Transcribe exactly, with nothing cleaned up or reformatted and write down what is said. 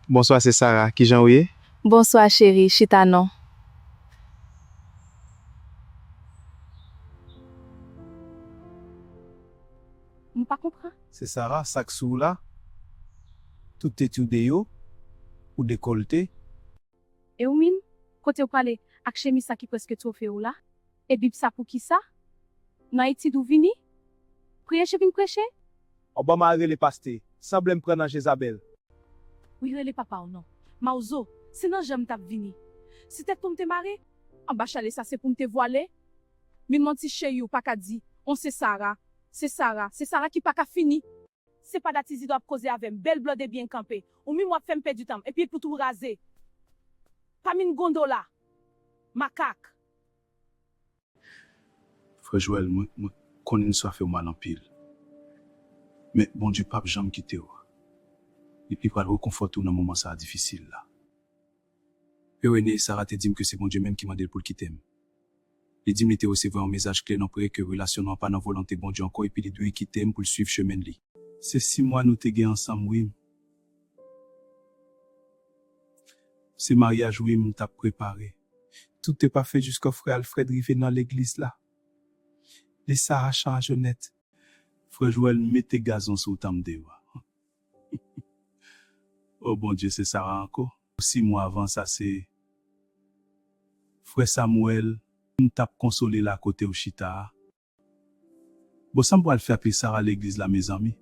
Bonswa, se Sara. Kijan w ye? Bonswa, cheri. Chita non. M pa konprann. Se Sara, sa k sou w la? Tout teti w deyò, ou dekolte. E ou menm? Kote w prale ak chemiz sa ki prèske twofe w la? E Bib sa poukisa? Nan etid ou vini? Preche vin preche? Obama al rele pastè, sanble m pran nan Jezabèl. Wi, rele papa w non. Mawzo, se nan jan m t ap vini. Si tèt pou m te mare, anba chale sa se pou m te vwale. Men manti cheri ou pa ka di, on se Sara, se Sara, se Sara ki pa ka fini. Se pa dat Izidò ap koze avè m, bèl blòde byen kanpe. Ou menm w ap fè m pèdi tan m, epi pou tou raze. Pa min gondo la. Makak. Frè Joel, mwen, mwen konnen n swa fè w mal anpil. Men Bondye p ap janm kite w. Epi pral rekonfòte w nan moman sa a difisil la. Pè Rene, Sara te di m ke se Bondye menm ki mande l pou l kite m. Li di m li te resevwa yon mesaj klè nan priyè ke relasyon nou an pa nan volonte Bondye ankò epi li dwe kite m pou l swiv chemen li. Se sis mwa nou te gen ansanm wi. Se maryaj wi m t ap prepare. Tout te pafè jiska frè Alfred rive nan legliz la. Li sa a chanje nèt. Frè Joel mete gazon sou tanm deyò a. O Bondye, se Sara ankò. Sis mwa avan sa se frè Samuel m t ap konsole l akote w chita a. Bon, sa m pral fè ak li Sara legliz la mezanmi?